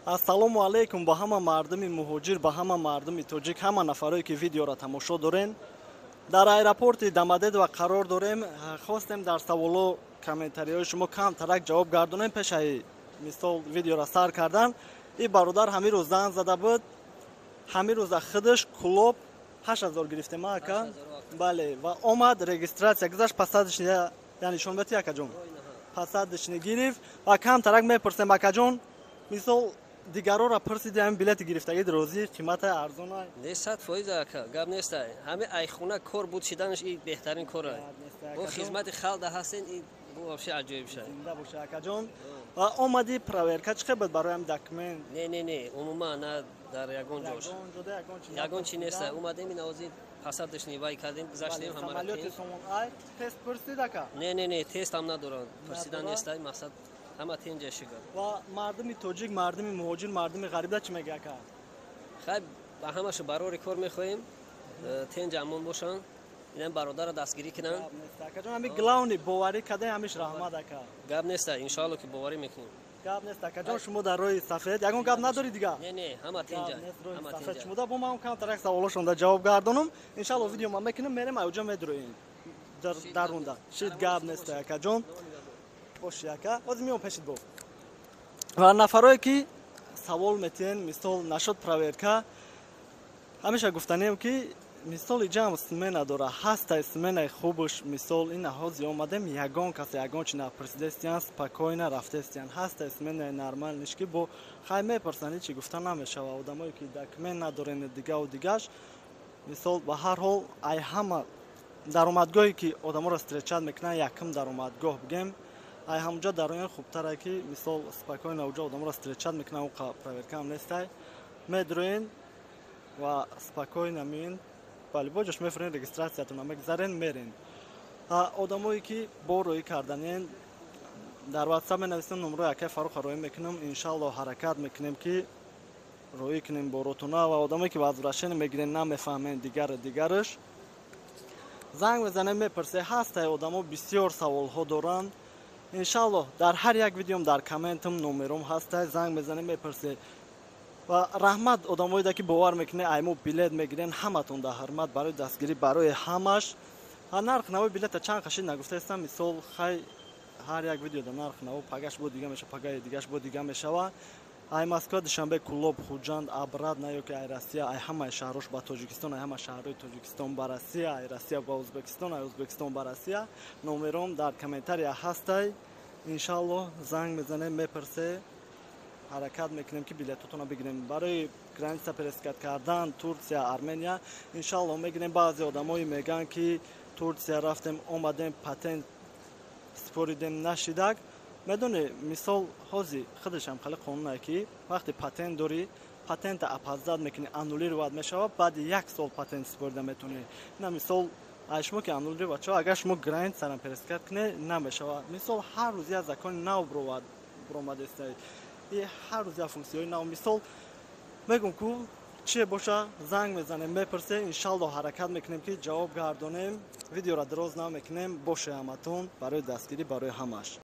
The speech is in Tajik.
Ассалому алайкум ба ҳама мардуми муҳоҷир, ба ҳама мардуми тоҷик, ҳама нафарое, ки видеоро тамошо дорен. Дар аэропорти Домодедово қарор дорем. Хостем дар саволо, комментариҳои шумо камтарак ҷавоб гардонем пешаи мисол видеоро сар кардан. И бародар ҳамин рӯз занг зада буд. Ҳамин рӯза худаш Кӯлоб 8000 гирифтем, ака. Бале, ва омад, регистрация гузашт, посадочный, яъне нишон бати, акаҷон. Посадочный гирифт ва камтарак мепурсем, акаҷон, мисол дигарора пурсиди, ҳамин билети гирифтагӣ розӣ, қимата арзона? Не, 100%, ака, гап неста. Ҳами айхона кор буд шиданаш и беҳтарин кора. Бо хизмати халқ да ҳастен, и бу вообще аҷоиб шад. Зинда боша, акаҷон. Ва омади, проверка чӣ буд барои ҳами документ? Не, не, не, умуман на дар ягон ҷош. Ягон чи неста. Омадем, ин овози посадочный вай кардем, гузаштем. Самолёти Сомон Айр тест пурсид, ака? Не, не, не, тест ҳам надоранд, пурсидан неста, мақсад ҳама тенҷа шугар. Ва мардуми тоҷик, мардуми муҳоҷир, мардуми ғарибда чӣ мега, ака? Хай, ба ҳамашу барори кор мехоҳем, тенҷа амон бошанд, инам бародарро дастгирӣ кунанд. Акаҷон, ҳами главный боварӣ кадаи, ҳамиш раҳмат, ака. Гап неста, иншоалло, ки боварӣ мекунем. Гап нест, акаҷон, шумо дар роҳи сафед, ягон гап надорӣ дига? Не, не, ҳама тенҷа. Сафед шумо да. Бо ман камтарак саволошонда ҷавоб гардонам, иншалло. Видео ман мекунам, мерем, аёҷа медроем дарунда шид. Гап неста, акаҷон, боши, ака, ҳозир меом пешит. Бо ва нафарое, ки савол метиҳен, мисол нашод проверка, ҳамеша гуфтанем, ки мисол иҷам смена дора, ҳастай сменаи хубуш. Мисол ин ҳози омадем, ягон кас ягон чи напурсидестиян, спокойно рафтестиян. Ҳастай сменаи нормальныйш, ки бо хай мепурсанд, ҳичи гуфта намешава. Одамое, ки документ надорен, дигаву дигаш, мисол, ба ҳар ҳол, ай ҳама даромадгоҳе, ки одаморо встречать мекунанд, якум даромадгоҳ бигем, ай ҳамуҷа дароян хубтаре, ки мисол спокойно уҷа одаморо встречать мекунанд, уқа проверкаам нестай. Медроен ва спокойно меен, бале, бо ҷош мефурен, регистратсиятона мегзарен, мерен. Одамое, ки бо роӣ карданен, дар Ватсап менависем, номрои акай Фаруха роӣ мекунам. Иншалло, ҳаракат мекунем, ки роӣ кунем боротуна. Ва одамое, ки возвращение мегирен, намефаҳмен, дигару дигараш, занг мезанем, мепурсе. Ҳастай одамо бисёр саволҳо доранд. Иншалло, дар ҳар як видеом дар комментам номером ҳастай, занг мезанем, мепурсе. Ва раҳмат одамоеда, ки бовар мекунед, ай мо билет мегирен. Ҳаматон да ҳурмат барои дастгирӣ, барои ҳамаш. Нарх нави билета чанд қашид нагуфтаистам. Мисол, хай, ҳар як видеода нарх наво пагаш бо дига меша, пагаи дигаш бо дига мешава. Ай Москва, Душанбе, Кулоб, Хуҷанд, обратно, ё ки ай Россия, ай ҳамаи шаҳрош ба Тоҷикистон, ай ҳама шаҳрҳои Тоҷикистон ба Россия, ай Россия ба Ӯзбекистон, ай Ӯзбекистон ба Россия, номером дар комментария ҳастай. Иншалло, занг мезанем, мепурсе, ҳаракат мекунем, ки билетотонро бигирем барои граница пересекать кардан Турсия, Армения. Иншалло, мегирем. Баъзе одамое мегӯянд, ки Турсия рафтем, омадем, патент споридем, нашидак. Медони, мисол, ҳози худашам хеле қонунае, ки вақте патент дорӣ, патента опоздать мекунӣ, аннулировать мешавад, баъди як сол патент спорида метавонӣ. На, мисол, ай шумо ки аннулировать шава, агар шумо границарам пересекать кунед, намешавад. Мисол, ҳар рӯз як закони нав буромадеста, ҳар рӯз як функсияҳои нав. Мисол, мегӯм ку, чие боша, занг мезанем, мепурсе. Иншалло, ҳаракат мекунем, ки ҷавоб гардонем. Видеоро дароз намекунем. Боше ҳаматон барои дастгирӣ, барои ҳамаш.